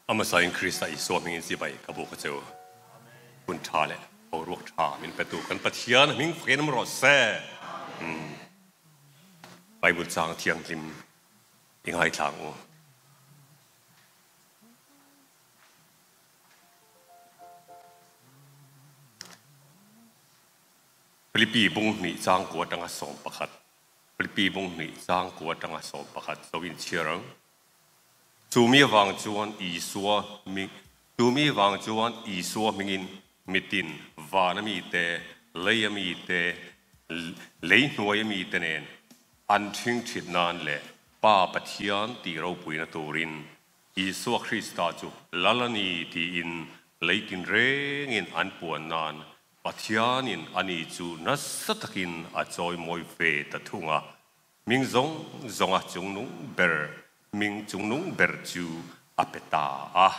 A hmasain Krista Isua hmingin chibai ka buk a che u. Hun tha leh boruak tha min petu kan Pathian hming fakin awm rawh se. Bible chang thianghlim i ngaithla ang u. Filipi bung hnih chang kua atanga 11. Filipi bung hnih chang kua atanga 11 zo in chhiar ang. Chumi avang chuan Isua hming Chumi avang chuan Isua hmingin mitin van a mite, lei a mite, lei hnuai a mite nen an ṭhing ṭhit nan leh Pa Pathian tih ropuina turin Isua Krista chu Lal a ni tiin lei tinrengin an puan nan Pathianin ani chu nasa takin a chawimawi ve ta thung a. Hming zawng zawnga chungnung ber, hming chungnung ber chu a pe ta a,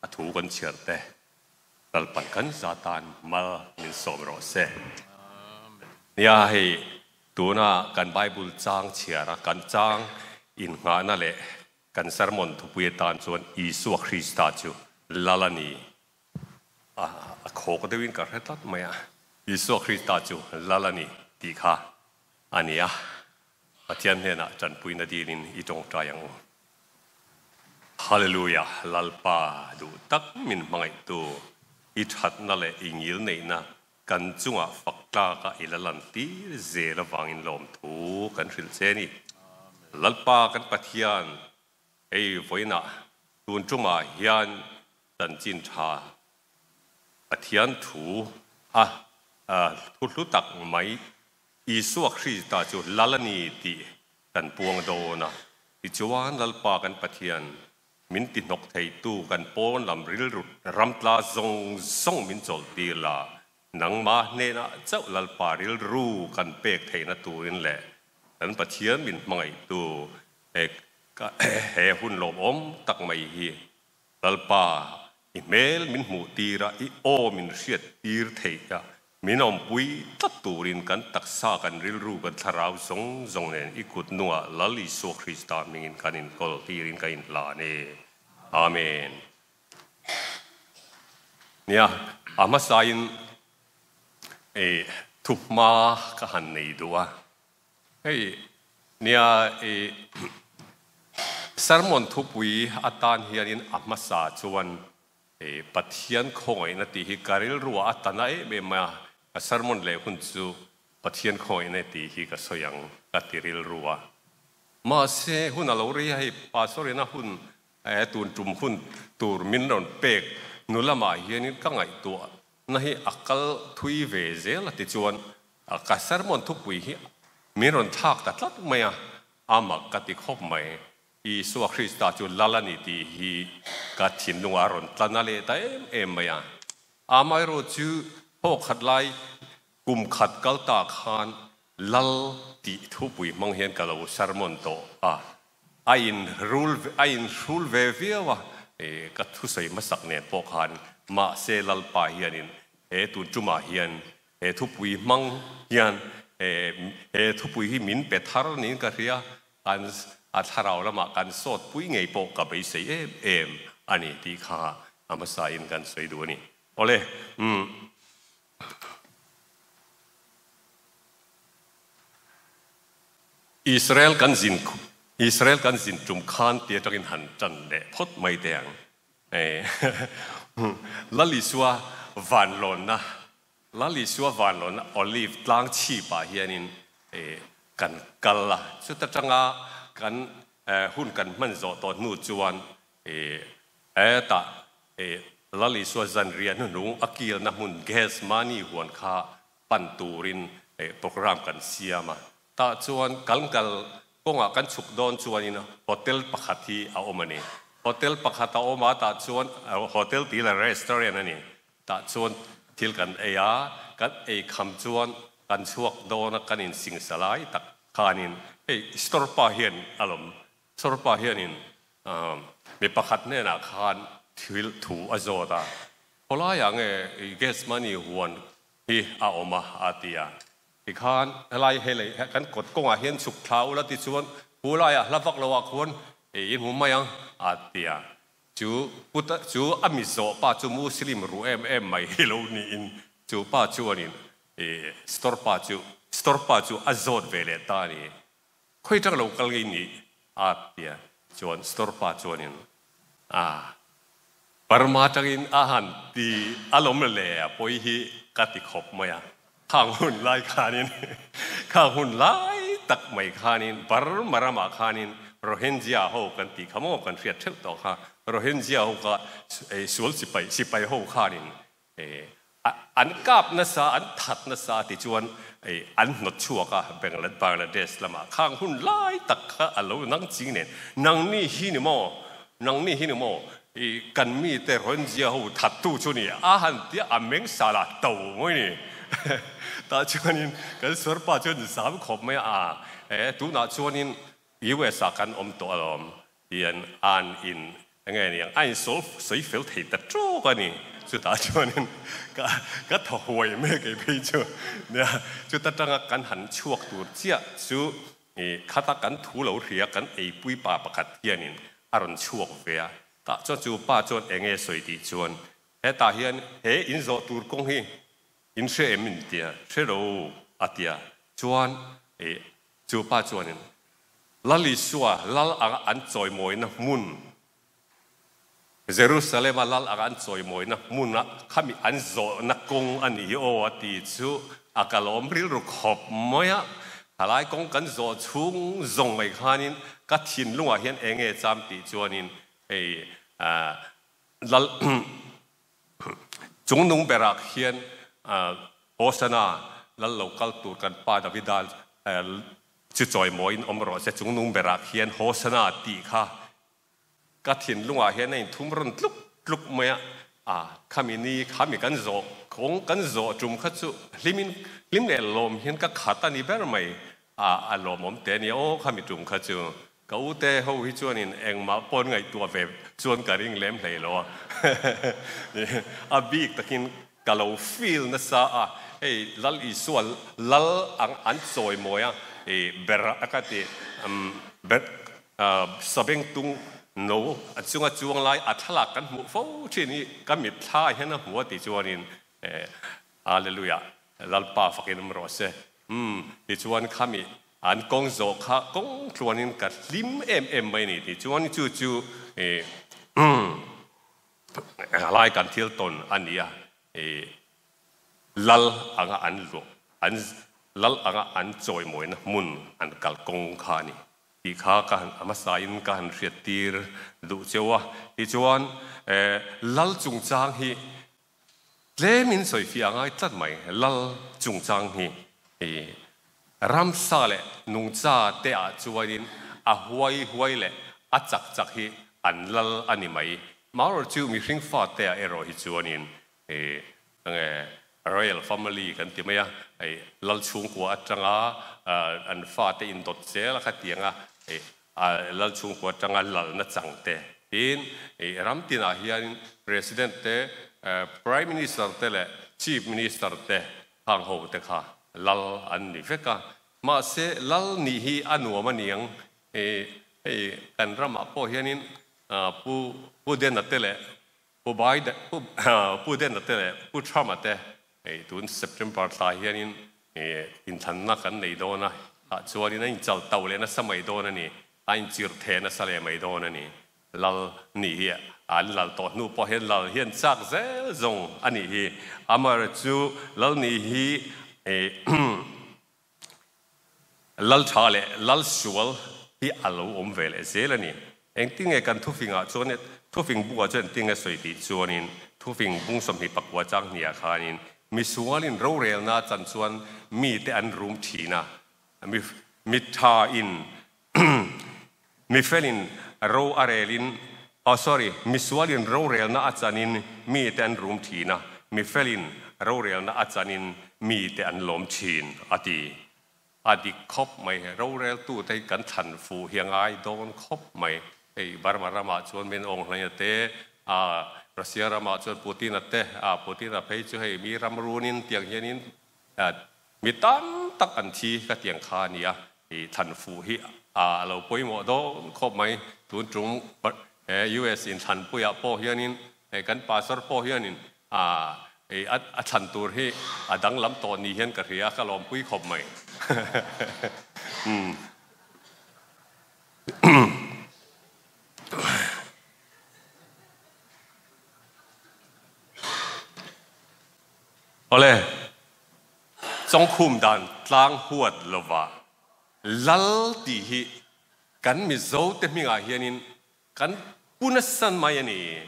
a thu kan chhiar te. Lalpan kan za tan mal min sawm rawh se. Nia, hei tuna kan Bible chang chhiar a, kan chang innghahna leh kan sermon thupui atan chuan Isua Krista chu Lal a ni. A khawk deuhin ka hre tlat mai a, Isua Krista chu Lal a ni tih kha a ni a, Pathian hnenah tanpuina dilin i tawngtai ang u. Hallelujah, Lalpa duh tak min hmangaihtu, i thatna leh i ngil neihna kan chungah fak tlaka i la lan tir zel avangin lawmthu kan hrilh che a ni. Lalpa kan Pathian, hei vawiinah tun tumah hian chanchin tha Pathian thu a thu hlu tak mai Isua Krista chu Lal a ni tih kan puang dawn a, tichuan Lalpa kan Pathian min ti hnawk theitu kan pawn lam rilru ramtla zawng zawng min chawlhtir la, nangmah hnenah chauh Lalpa rilru kan pek theihna turin leh kan Pathian min hmangaihtu he hun lawmawm tak mai hi Lalpa, i hmel min hmuh tir a, i aw min hriat tir theih a, min awmpui tlat turin kan taksa, kan rilru, kan thlarau zawng zawng nen i kut nungah Lal Isua Krista hmingin kan inkawl tirin ka inhlan e. Amen. Nia, a hmasain i thuhma ka han nei duh a. Hei nia i sermon thupui atan hianin a hmasa chuan i Pathian khawngaihna tih hi ka rilruah a tana em em mai a, ka sermon leh hun chu Pathian khawngaihna tih hi ka sawi ang ka ti rilru a. Mahse hun a lo rei a, hei pastor ina hun tun tum hun tur min rawn pek nu lamah hianin ka ngaihtuah na hi a kal thui ve zel a tichuan Ka sermon thupui hi min rawn thlak ta tlat mai a, a mak ka ti khawp mai. Isua Krista chu Lal a ni tih hi ka thinlungah a rawn tla na leh ta em em mai a. Amaherawh chu haw khat lai kum khat kal ta khan Lal tih thupui hmang hian ka lo sermon tawh a, a in rul a in hrul ve viau a, ka thusawi hmasak nen pawh khan mahse Lalpa hianin he tun tumah hian He thupui hmang hian he thupui hi min pe thar niin ka hria, kan a thlarau lamah kan sawt pui ngei pawh ka beisei em em a ni tih kha a hmasain kan sawi duh a ni. Awle, umm. Israel kan zin Israel kan zin tum khan ti atangin han tan leh phawt mai teh ang. Lal Isua vanlawnna Lal Isua vanlawnna Olive tlang chhipah hianin kan kal a, chuta tanga kan hun kan hman zawh tawh hnu chuan hetah Lal Isua zanriah hnuhnung a kilna hmun Gethsemane huan kha pan turin program kan siam a. Tah chuan kan kal kawngah kan chhuk dawn chuanin hotel pakhat hi a awm a ni. Hotel pakhat a awm a, tah chuan hotel tih lah restaurant a ni. Tah chuan thil kan ei a, kan ei kham chuan kan chhuak dawn a, kan insingsa lai tak khanin hei store pa hian a lawm, store pa hianin mi pakhat hnenah khan thil thu a zawt a, khawlaiah nge Gethsemane huan hi a awm a a ti a. Tikhan helai helei kan kawt kawngah hian chhuk thla ula tichuan khu laiah hla vak loah khuan in hmu mai ang a ti a. Chu puta chu a mi zawh pa chu Muslim ruh em em mai hi lo niin chu pa chuanin store pa chu store pa chu a zawt ve leh ta a ni. Khawi tang lo kal ngei nih a tia chuan store pa chuanin a Burma tangin a han ti alawm le a pawi hi ka ti khawp mai a. Khang hun lai khanin khang hun lai tak mai khanin Burma ramah khanin Rohingya ho kan tih kha maw kan hriat theuh tawh kha Rohingya ho kha sual sipai sipai ho khanin an kap nasa an that nasa tichuan an hnawt chhuak a Bangladesh lamah khang hun lai tak kha a lo nang ching nen nangni hi ni maw nangni hi ni maw I kan mite Rohingya ho thattu chu ni a han tia a meng sal a to mawi ni. Tah chuanin kan sorpa chuan zam khawp mai a, e tunah chuanin US ah kan awm tawh alawm tian an in enge niang a in solve sawi fel thei ta tawk a ni. Chutah chuanin ka ka thaw huai mek ei phei chu nia chuta tanga kan han chhuak tur chiah chu I khata kan thu lo hria kan eipui pa pakhat hianin a rawn chhuak ve a, tah chuan chu pa chuan eng nge sawi tih chuan hetah hian he in zawh tur kawng hi in hre em in tia hre lo a tia chuan i chu pa chuanin Lal Isua lal anga an chawimawina hmun Jerusalem-a lal anga an chawimawina hmuna khami an zawhna kawng a ni hi aw a ti chu a kalawm rilru khawp mai a. Thalai kawng kan zawh chhung zawng mai khanin ka thinlungah hian eng nge cham tih chuanin hei lal chungnung berah khian Hosana lal lo kal tur kan pa Davida chu chawimawiin awm rawh se chungnung berah khian Hosana tih kha Ka thinlungah hian a inthum rawn tluk tluk mai a, a khami ni khami kan zawh kawng kan zawh tum kha chu hlimin hlim leh lawm hian ka khat a ni ber mai a, a lawmawm te a nia aw khami tum kha chu. Ka ute ho hi chuanin engmah pawn ngaihtuah ve chuan ka ring lem hlei lo a, a bik takin ka lo feel nasa a, hei Lal Isua lal ang an chawimawi a, ber a ka ti ber Sabengtung no a chunga chuang lai a thlalak kan hmuh fo thin hi ka mitthla hian a hmu a tih chuanin Hallelujah Lalpa fakin awm rawh se. Umm tichuan khami an kawng zawh kha kawng tluanin ka hlim em em mai a ni tih chuan chu chu lai kan thil tawn a ni a Lal anga an luah an lal anga an chawimawina hmun an kalkawng kha a ni. Tih kha ka han a hmasain ka han hriattir duh cheu a. Tichuan Lal chungchang hi tlemin sawifiah a ngai tlat mai. Lal chungchang hi ramsa leh nungcha te ah chuanin a huai huai leh a chak chak hi an lal a ni mai. Marawh chu mihring fate ah erawh hi chuanin Enge Royal Family kan ti mai a, hei lal chhungkua atanga an fate indawt zel a khatiang a, hei lal chhungkua atanga lalna chang te tiin hei ram tinah hian President te, Prime Minister te leh Chief Minister te khang ho te kha lal an ni vek a. Mahse lal nih hi a nuam a niang, hei kan ramah pawh hianin Pu Pu Dena te leh Pu Biden, Pu Pu Dena te leh Pu Trump-a te hei tun September thla hianin inthlanna kan nei dawn a, tah chuanin a inchal tauh leh nasa mai dawn a ni, a inchirh theh nasa leh mai dawn a ni. Lal nih hi an lal tawh hnu pawh hian lal hian chak zel zawng a nih hi. Amaherawhchu lal nih hi Lal tha leh lal sual hi a lo awm ve leh zel a ni. Engtin nge kan thufingah chuan thufing bungah chuan engtin nge sawi tih chuanin thufing bung 29 chang hniah khanin misualin rorelna chan chuan mite an rum thin a, mi mi thain mi felin ro a relin oh sorry misualin rorelna a chanin mite an rum thin a, mi felin rorelna a chanin mite an lawm thin a ti. A dik khawp mai, roreltute hi kan thlan fuh hi a ngai dawn khawp mai. Hei Burma ramah chuan Min Aung Hlaing a te, Russia ramah chuan Putin a te, Putin a phei chu hei mi ram runin tiang hianin mi tam tak an thi ka tiang kha a nia. I thlan fuh hi a lo pawimawh dawn khawp mai. Tun tum US inthlanpuiah pawh hianin kan pastor pawh hianin a thlan tur hi a danglam tawh ni hian ka hria, ka lawmpui khawp mai. Awle, Chawngkhum dan tlang huat lova Lal tih hi kan Mizo te hmingah hianin kan pu nasa mai a ni.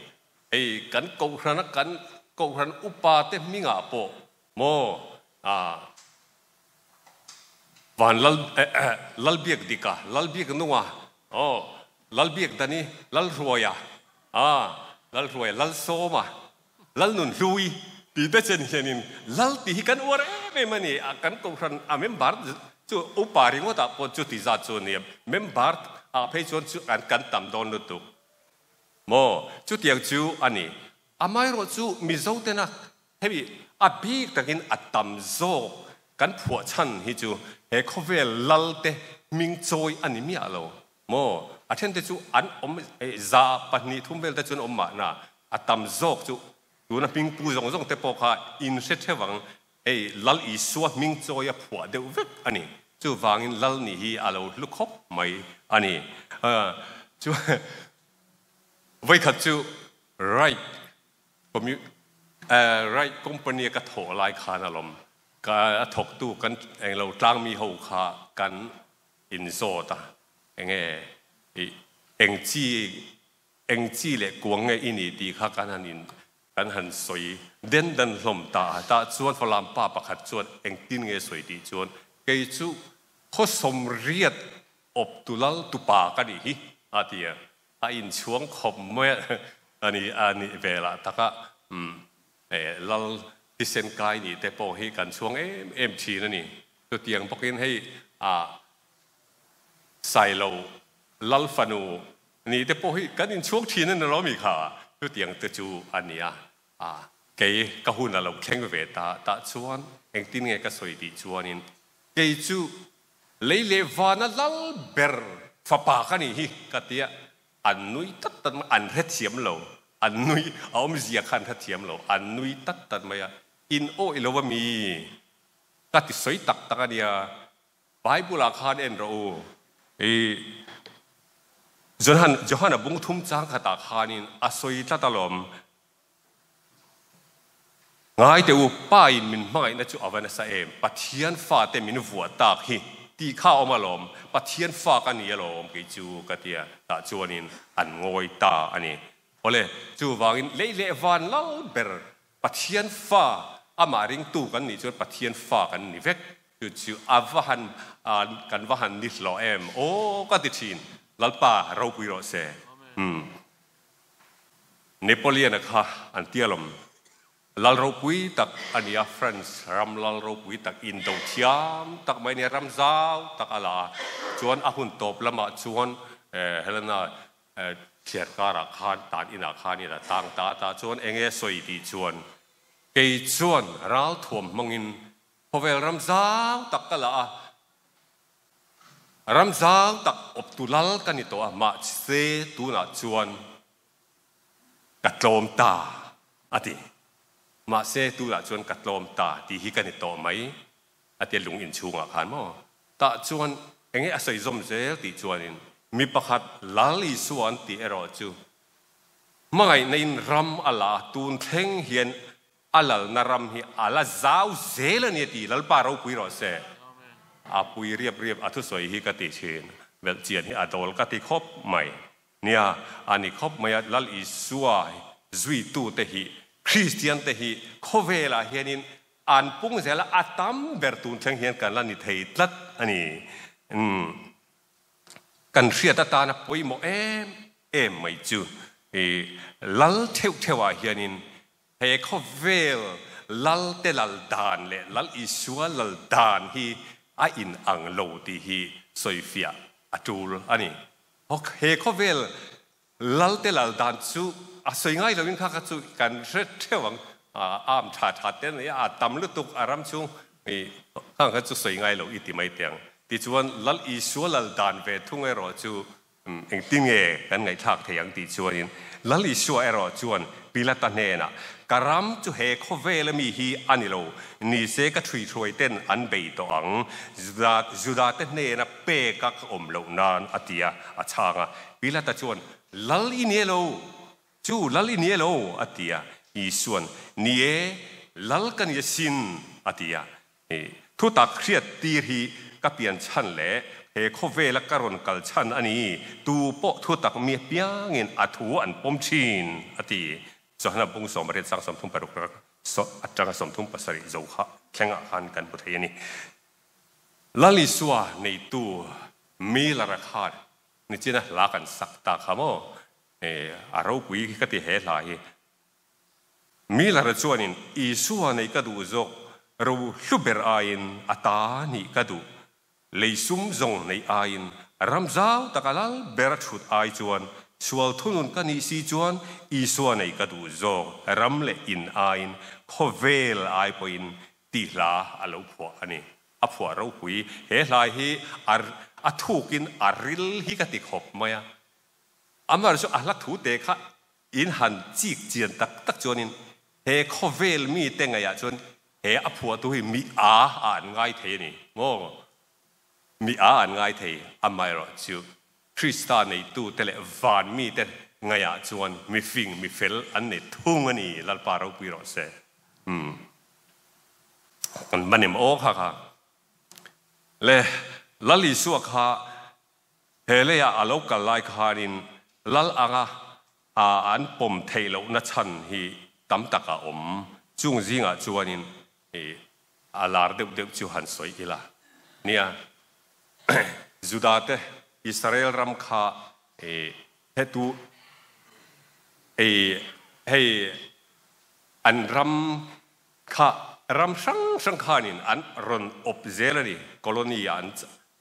Hei kan Kohhrana kan Kohhran upa te hmingah pawh maw van Lal Lal Biak Dika, Lal Biak Nunga, aw Lal Biak Dani, Lal Hruaia, Lal Hruaia, Lal Sawma, Lalnun hlui ti te chen hianin Lal tih hi kan uar em em a ni a, kan kohhran a member chu upa ringawtah pawh chuti zat chu a ni a, member ah phei chuan chu an kan tam dawn lutuk maw? Chutiang chu a ni. Amaherawh chu Mizo tena hemi a bik takin a tam zawk kan phuah chhan hi chu he khawvel Lal te hming chawi a ni miah lo. Maw? A thente chu an awm 200 3 vel te chuan awm mahna, a tam zawk chu tuna hming pu zawng zawng te pawh kha in hre theuh ang, hei Lal Isua hming chawi a phuah deuh vek a ni. Chuvangin Lal nih hi a lo hlu khawp mai a ni. Chu vawikhat chu Right Right Company a ka thawh lai khan alawm, ka a thawktu kan englo tlangmi ho kha kan In zawt a, enge i eng chi eng chi leh kuang nge i ni tih kha kan han in kan han sawi den dan hlawm ta a, tah chuan Falam pa pakhat chuan engtin nge sawi tih chuan kei chu khaw sawmriat awp tu lal tu pa ka nih hi a ti a, a inchhuang khawp mai a ni a nih velah taka umm lal thisen kai nih te pawh hi kan chhuang em em thin a ni. Chutiang bawkin hei a Sailo Lal fanu nih te pawh hi kan inchhuang thin a ni lo mi kha? Chutiang te chu a ni a, a kei ka hun a lo thleng ve ta tah chuan engtin nge ka sawi tih chuanin kei chu lei leh vana lal ber fapa ka nih hi ka tia an nui tat tat mai, an hrethiam lo, an nui a awmzia kha an hrethiam lo, an nui tat tat mai a, in awih lo a mi? Ka ti sawi tak tak a nia, Bible ah khan en rawh u, i Johan Johana bung thum chang khatah khanin a sawi tlat alawm, Ngai teh u, Pa in min hmangaihna chu a va nasa em, Pathian fate min vuah tak hi tih kha a awm alawm, Pathian fa ka ni alawm kei chu ka tia, tah chuanin an ngawi ta a ni. Awle, chuvangin lei leh van lal ber Pathian fa, amah ringtu kan nih chuan Pathian fa kan ni vek. Chu chu a va han, kan va han ni hlawh em? Aw ka ti thin. Lalpa ropui rawh se. Umm. Napoleon-a kha an tia lawm. Lal ropui tak a ni a, France ram lal ropui tak, indo thiam tak mai a nia, ram zau tak a la a. Chuan a hun tawp lamah chuan Helena Thliar karah khan tan inah khan in a tang ta ta chuan eng nge sawi tih chuan kei chuan ralthuam hmangin khawvel ram zau tak ka la a, ram zau tak awptu lal ka ni tawh a, mahse tunah chuan ka tlawm ta a ti. Mahse tunah chuan ka tlawm ta tih hi ka ni tawh mai a ti a lung inchhungah khan maw. Tah chuan enge a sawi zawm zel tih chuanin mi pakhat Lal Isua an tih erawh chu hmangaihna in ram a la a, tun thleng hian a lalna ram hi a la zau zel a ni a ti, Lalpa ropui rawh se. A pui riap riap a thusawi hi ka ti thin, belhchian hi a dawl ka ti khawp mai. Nia, a ni khawp mai a, Lal Isua zuitute hi Kristian te hi khawvelah hianin An pung zela a tam ber tun thleng hian kan la ni thei tlat a ni. Umm kan hriat atana pawimawh em em mai chu i lal theuh theuh ah hianin he khawvel lal te lal dan leh lal Isua lal dan hi a in ang lo tih hi sawifiah a tul a ni. He khawvel Lalte lal dan chu a sawi ngai loin kha kha chu kan hre theuh ang, arm tha tha te a nei a, a tam lutuk a ram chhung i khang kha chu sawi ngai lo i ti mai teh ang. Tichuan Lal Isua lal dan ve thung erawh chu Engtin nge kan ngaihthlak thei ang tih chuanin Lal Isua erawh chuan Pilata hnenah, Ka ram chu he khawvela mi hi a ni lo, nise ka ṭhuihruai ten an bei tawh ang, Juda Judate hnena peka ka awm loh nan, a ti a, a chhang a. Pilata chuan, Lal i ni elo? Chu Lal i ni elo? a ti a. Isua'n, Ni e, Lal ka ni asin, a ti a. Thutak hriat tir hi ka pian chhan leh he khawvela ka rawn kal chhan a ni, tu pawh thutak mi apiangin a thu an pawm thin, a ti. Johana bung 86 sang 36 atanga 37 zo kha thlengah khan kan hmu thei a ni. Lal Isua neitu Miller-a khan nichina hla kan sak ta kha maw? A ropui ka ti he hla hi. Miller-a chuanin, Isua nei ka duh zawk, ro hlu ber aiin a ta nih ka duh. Lei sum zawng neih aiin ram zau taka lal ber a thut ai chuan sual thunun ka nih si chuan Isua nei ka duh zawk, ram leh in aiin khawvel ai pawhin tih hla a lo phuah a ni. A phuah ropui. He hla hi a thukin a ril hi ka ti khawp mai a. Amaherawhchu a hla thu te kha In han chik chian tak tak chuanin he khawvel mite ngaihah chuan he a phuahtu hi mi a a an ngai thei a ni maw? Mi a an ngai thei, amaherawh chu Krista neitute leh van mite ngaihah chuan mi fing, mi fel an nei thung a ni, Lalpa ropui rawh se. Umm. Kan hman em aw kha kha. Le Lal Isua kha He leiah a lo kal lai khanin lal anga an pawm theih lohna chhan hi tam tak a awm. Chung zingah chuanin a lar deuh deuh chu han sawi ila. Nia, Judate Israel ram kha hetu hei an ram Kha ram hrang hrang khanin an rawn awp zel a ni, colony ah an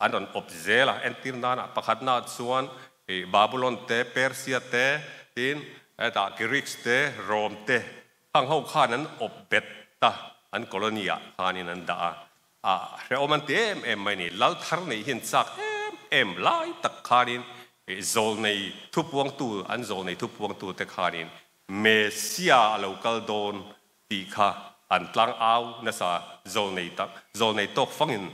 an rawn awp zel a, entir nana pakhatna chuan ih Babylon te, Persia te, tin hetah Greeks te, Rome te khang ho khan an awp bet ta, an colony ah khanin an dah a, ah hrehawm an ti em em mai a ni, lal thar neih hian chak em em lai tak khanin ih zawlnei thupuangtu an zawlnei thupuangtu te khanin Messiah a lo kal dawn tih kha an tlang au nasa zawlnei tak zawlnei tawk fangin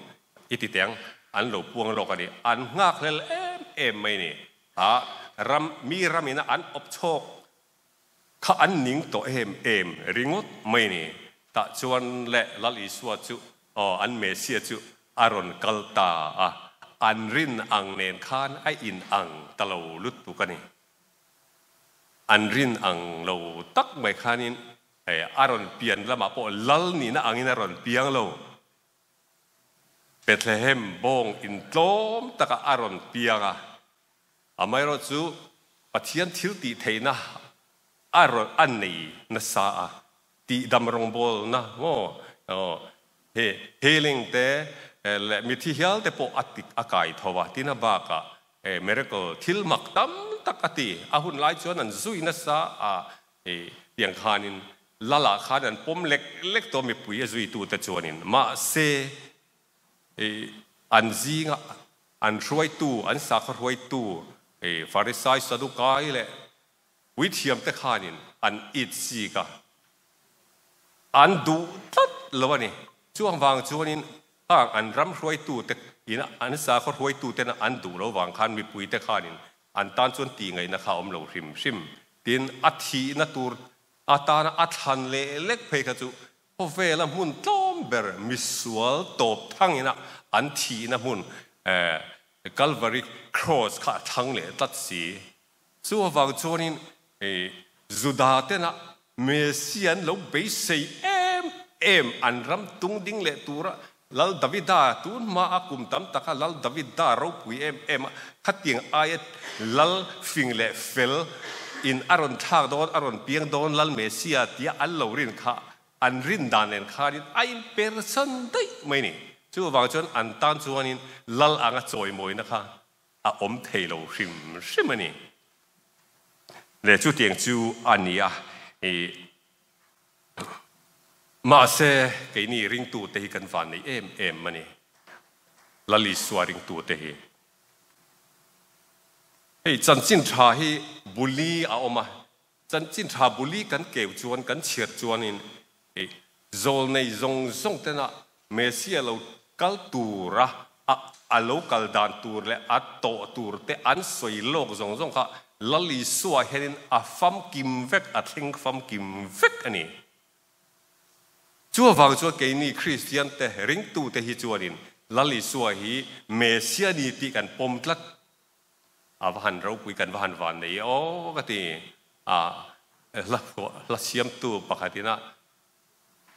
i ti teng an lo puang lawk a ni. An nghakhlel em em mai ni. Ha ram mi ramina an awp chhawk kha an ning tawh em em ringawt mai ni. Tah chuan le Lal Isua chu aw an Messiah chu a rawn kal ta a, an rin ang nen khan a in ang ta lo lutuk a ni. An rin ang lo tak mai khanin hei a rawn pian lamah pawh lal nihna angin a rawn piang lo. Bethlehem bawng intlawm takah a rawn piang a, amaherawh chu Pathian thil tih theihna a rawn a nei nasa a, tihdam rawngbawlna maw he healing te leh mithi hial te pawh a ti a kai tho a, tin a bakah He miracle thil mak tam tak a ti. A hun lai chuan an zui nasa a, hei tiang khanin Lala khan an pawm lek lek tawh mipui a zuitute chuanin mahse hei an zinga an hruaitu, an sakhaw hruaitu hei Farisai, Sadukai leh puithiamte khanin an it sik a, an duh tlat lo a ni. Chuang vang chuanin Khang an ram hruaitute in an sakhaw hruaituten an duh lo vang khan mipuite khanin an tan chuan tih ngaihna kha a awm lo hrim hrim. Tin, a thihna tur atana a thlan leh lek phei kha chu khawvela hmun tlawm ber misual tawp thangina an thihna hmun Calvary Cross kha a thlang leh tlat si. Chu avang chuanin Juda tena Messiah an lo beisei em em an ram tung ding leh tura Lal Davida tun hma a kum tam taka Lal Davida ropui em em a khatiang aia Lal fing leh fel in a rawn thlak dawn a rawn piang dawn Lal Messiah tia an lo rin kha an rin dan nen khanin a inpersan daih mai ni. Chuvang chuan an tan chuanin Lal anga chawimawina kha a awm thei lo hrim hrim a ni. Le chutiang chu a ni a, i mahse keini ringtute hi kan van nei em em a ni, Lal Isua ringtute hi. Hei chanchin tha hi buli a awm a, chanchin tha buli kan keu chuan kan chhiar chuanin hei zawlnei zawng zawng tena Messia lo kal tura a a lo kal dan tur leh a tawh tur te an sawi lawk zawng zawng kha Lal Isua hianin a famkim vek, a thleng famkim vek a ni. Chu avang chuan keini Kristian te, ringtute hi chuanin Lal Isua hi Messia ni tih kan pawm tlat. A va han ropui kan va han van nei e aw ka ti a, hla hla siamtu pakhatin a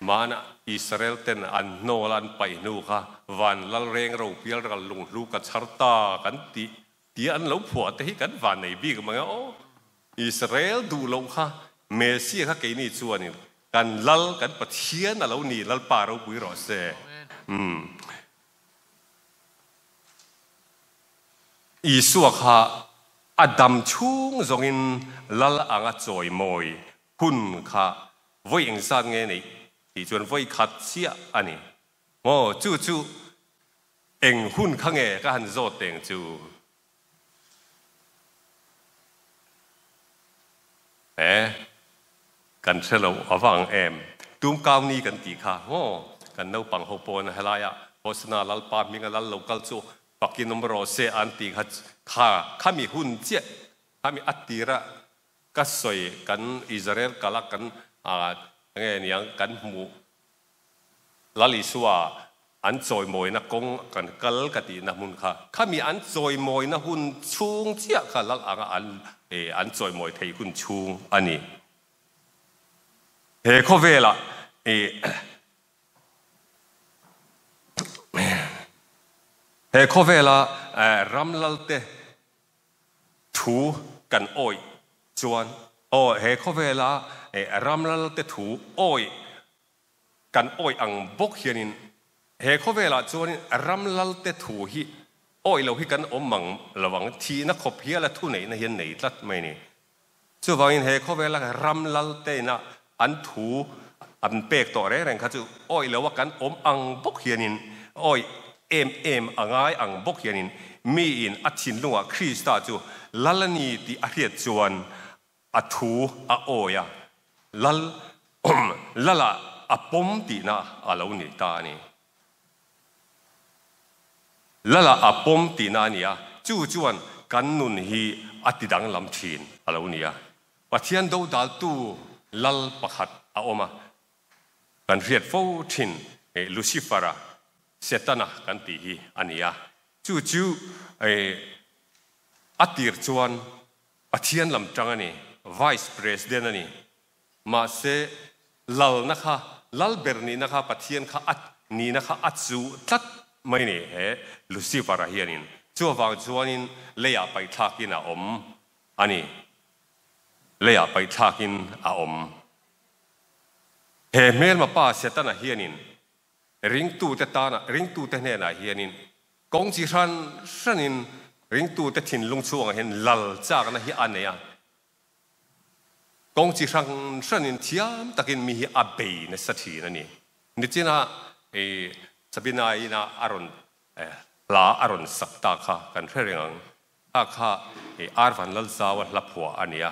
Hmana Israel ten an hnawl an paih hnu kha van lal reng ro pial ral lunghlu ka chhar ta kan tih tia an lo phuah te hi kan van nei bik mang e aw. Israel duh loh kha Messia kha keini chuanin kan lal kan Pathian a lo ni Lalpa ropui rawh se. Umm. Isua kha a dam chhung zawngin lal anga chawimawi hun kha vawi engzat nge neih tih chuan vawi khat chiah a ni. Maw chu chu eng hun kha nge ka han zawt teng chu? He kan hre lo avang em? Tum kau ni kan tih kha maw kan naupang ho pawn helaiah Hosana Lalpa hminga lal lo kal chu pakin awm rawh se an tih kha kha khami hun chiah khami a tira ka sawi kan Israel kala kan nge niang kan hmuh Lal Isua an chawimawina kawng kan kal ka tihna hmun kha, khami an chawimawina hun chhung chiah kha Lal anga an an chawimawi thei hun chhung a ni. He khawvelah he khawvela ram Lalte thu kan awih chuan aw he khawvela ram Lalte thu awih Kan awih ang bawk hianin he khawvelah chuanin ram lalte thu hi awih lo hi kan awm mang lo ang, thihna khawp hiala thuneihna hian nei tlat mai a ni. Chuvangin he khawvela ram lalte ina an thu an pek tawh reng reng kha chu awih loa kan awm ang bawk hianin awih em em a ngai ang bawk hianin miin a thinlungah Krista chu lal a ni tih a hriat chuan A thu a awi a, lal lalah a pawm tihna a lo ni ta a ni. Lalah a pawm tihna a ni a, chu chuan kan nun hi a ti danglam thin a lo ni a. Pathian dodaltu lal pakhat a awm a, kan hriat fo thin Lucifer-a, Setana kan tih hi a ni a. Chu chu a tir chuan Pathian lam tang a ni, Vice President a ni. Mahse, lalna kha, lal ber nihna kha Pathian kha a nihna kha a chuh tlat mai ni he Lucifer-a hianin. Chuvang chuanin leiah paihthlakin a awm a ni. Leiah paihthlakin a awm. He hmelma pa Setana hianin ringtute tana, ringtute hnenah hianin Kawng chi hran hranin ringtute thinlung chhungah hian lal chakna hi a nei a. Kawng chi hran hranin thiam takin mi hi a bei nasa thin a ni. Nichina i Sabina ina a rawn hla a rawn sak ta kha kan hre reng ang. Kha kha i Arvan Lalzaua hla phuah a ni a.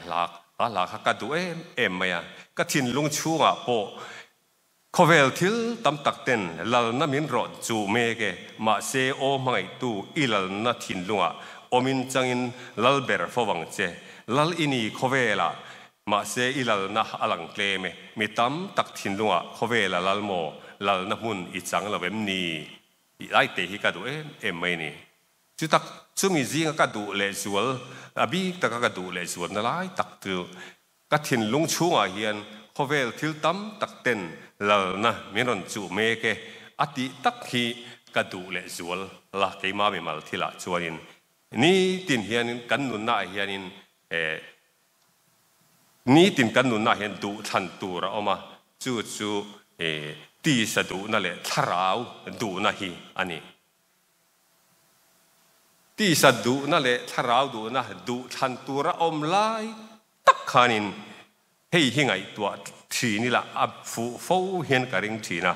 Hla hla kha ka duh em em mai a. Ka thinlung chhungah pawh Khawvel thil tam tak ten lalna min rawh chuh mek e, mahse aw hmangaihtu i lalna thinlungah awmin changin lal ber fo vang che. Lal i ni khawvelah, mahse i lalna a lang tlem e, mi tam tak thinlungah khawvela lal maw, lalna hmun i chang lo em ni? Tih lai te hi ka duh em em mai a ni. Chutak chumi zinga ka duh lehzual, a bik taka ka duh lehzualna lai tak chu Ka thinlung chhungah hian khawvel thil tam tak ten lalna min rawn chuh mek e a tih tak hi ka duh leh zual la keimah mimal thilah chuanin nitin hianin kan nunnaah hianin eh nitin kan nunnaah hian duh thlan tur a awm a chu chu eh tisa duhna leh thlarau duhna hi a ni. Tisa duhna leh thlarau duhna duh thlan tur a awm lai tak khanin hei hi ngaihtuah thin ila a fuh fo hian ka ring thin a.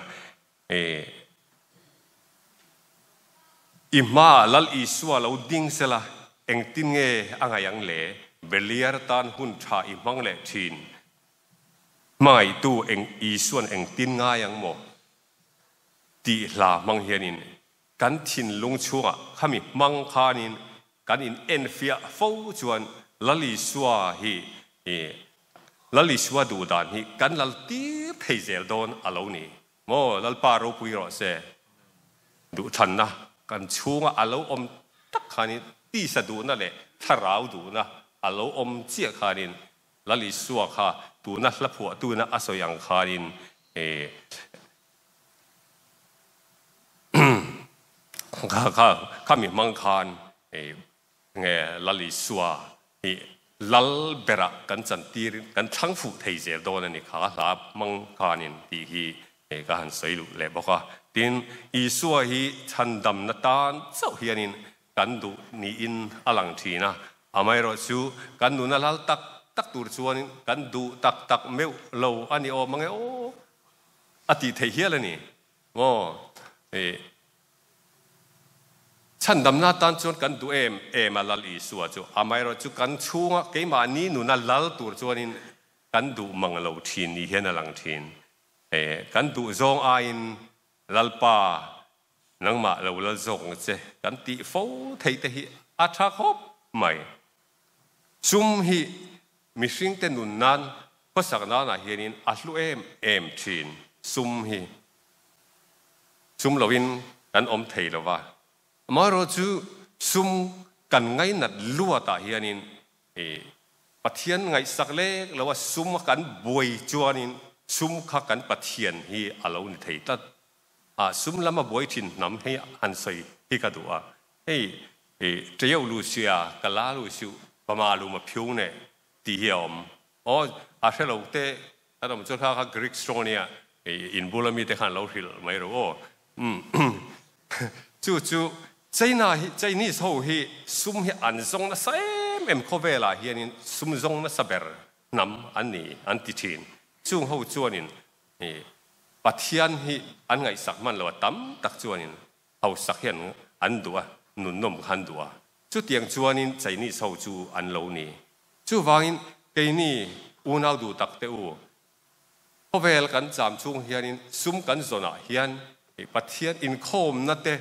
I hmaah Lal Isua lo ding sela Engtin nge a ngaih ang le? Beliar tan hun tha i hmang leh thin. Hmangaihtu eng Isuan engtin ngai ang maw? Tih hla hmang hianin kan thinlung chhungah khami hmang khanin kan in enfiah fo chuan Lal Isua hi Lal Isua duh dan hi kan lal tir thei zel dawn a lo ni maw? Lalpa ropui rawh se. Duhthanna kan chhunga a lo awm tak khanin tisa duhna leh thlarau duhna a lo awm chiah khanin Lal Isua kha tuna hla phuahtuna a sawi ang khanin kha khami hmang khan nge Lal Isua hi lal berah kan chantir kan thlang fuh thei zel dawn a ni kha hla hmang khanin tih hi ka han sawi luh leh bawk a. Tin, Isua hi chhandamna tan chauh hianin kan duh niin a lang thin a, amaherawhchu kan nuna lal tak tak tur chuanin kan duh tak tak meuh lo a ni awm ange aw a tih theih hial a ni maw? Chhandamna tan chuan kan duh em em a Lal Isua chu, amaherawhchu kan chhunga keimahni nuna lal tur chuanin kan duh mang lo thin ni hian a lang thin. Kan duh zawng aiin Lalpa Nangmah lo lal zawk ang che kan tih fo theih te hi a tha khawp mai. Sum hi mihringte nun nan khawsak nanah hianin a hlu em em thin. Sum hi sum loin kan awm thei lo va. Amaherawhchu sum kan ngainat luatah hianin Pathian ngaihsak lek lo a sum a kan buai chuanin sum kha kan Pathian hi a lo ni thei tlat. A sum lama buai thin hnam hei han sawi hi ka duh a, hei Ṭeiau lu sia ka la lu siu Bama lu ma phiung neh tih hi a awm. Aw a hre lo te kan awm chuan kha kha Greek strong ania in bula mi te khan lo hrilh mai rawh aw. Chu chu China hi Chinese ho hi sum hi an zawng nasa em em khawvelah hianin sum zawng nasa ber hnam an ni an ti thin. Chung ho chuanin Pathian hi an ngaihsak hman lo a, tam tak chuanin hausak hi an an duh a, nunnawm kha an duh a. Chutiang chuanin Chinese ho chu an lo ni. Chuvangin keini unau duh tak te u, khawvel kan cham chung hianin sum kan zawnah hian Pathian inkhawmna te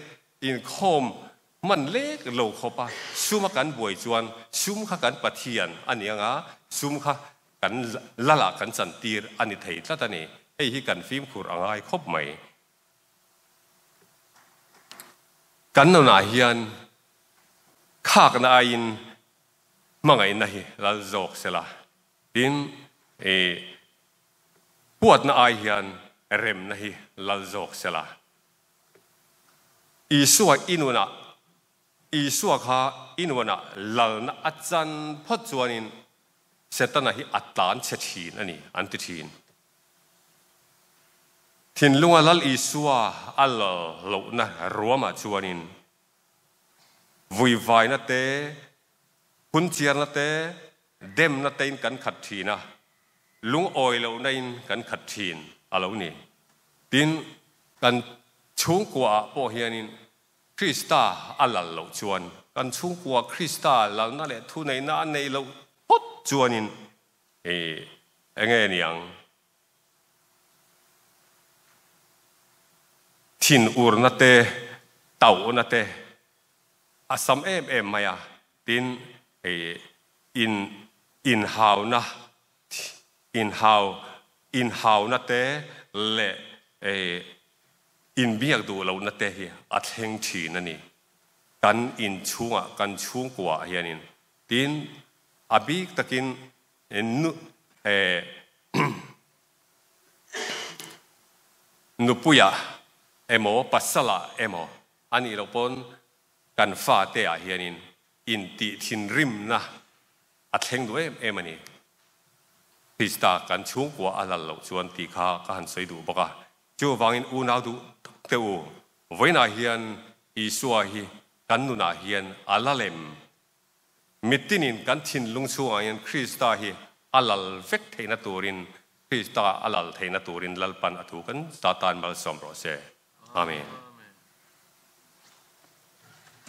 inkhawm hman lek lo khawp a, sum a kan buai chuan sum kha kan Pathian a ni anga, sum kha Kan lalah kan chantir a ni thei tlat a ni. Hei hi kan fimkhur a ngai khawp mai. Kan nunah hian khakna aiin hmangaihna hi lal zawk sela, tin huatna ai hian remna hi lal zawk sela. Isua i nunah Isua kha i nuanah lalna a chan phawt chuanin Setana hi a tlan chhe thin a ni, an ti thin. Thinlunga Lal Isua a lal lohna ruamah chuanin vuivaina te, phunchiarna te, demna tein kan khat thin a, lungawi lohna in kan khat thin a lo ni. Tin, kan chhungkuaah pawh hianin Krista a lal loh chuan kan chhungkua Krista lalna leh thuneihna a neih loh phawt chuanin enge niang? Thinurna te, tauhna te a sam em em mai a, tin in inhauna inhau inhauna te leh Inbiak duh lohna te hi a thleng thin a ni. Kan inchhungah, kan chhungkuaah hianin tin a bik takin nu nupuiah emaw pasalah emaw a nih loh pawn kan fate ah hianin intih thinrimna a thleng duh em em a ni. Krista kan chhungkua a lal loh chuan tih kha ka han sawi duh bawk a. Chuvangin unau duh tak teh u, vawiinah hian Isua hi kan nunah hian a lal em? Mitinin kan thinlung chhungah hian Krista hi a lal vek theihna turin, Krista a lal theihna turin Lalpan a thu kan Satan malsawm rawh se. Amen.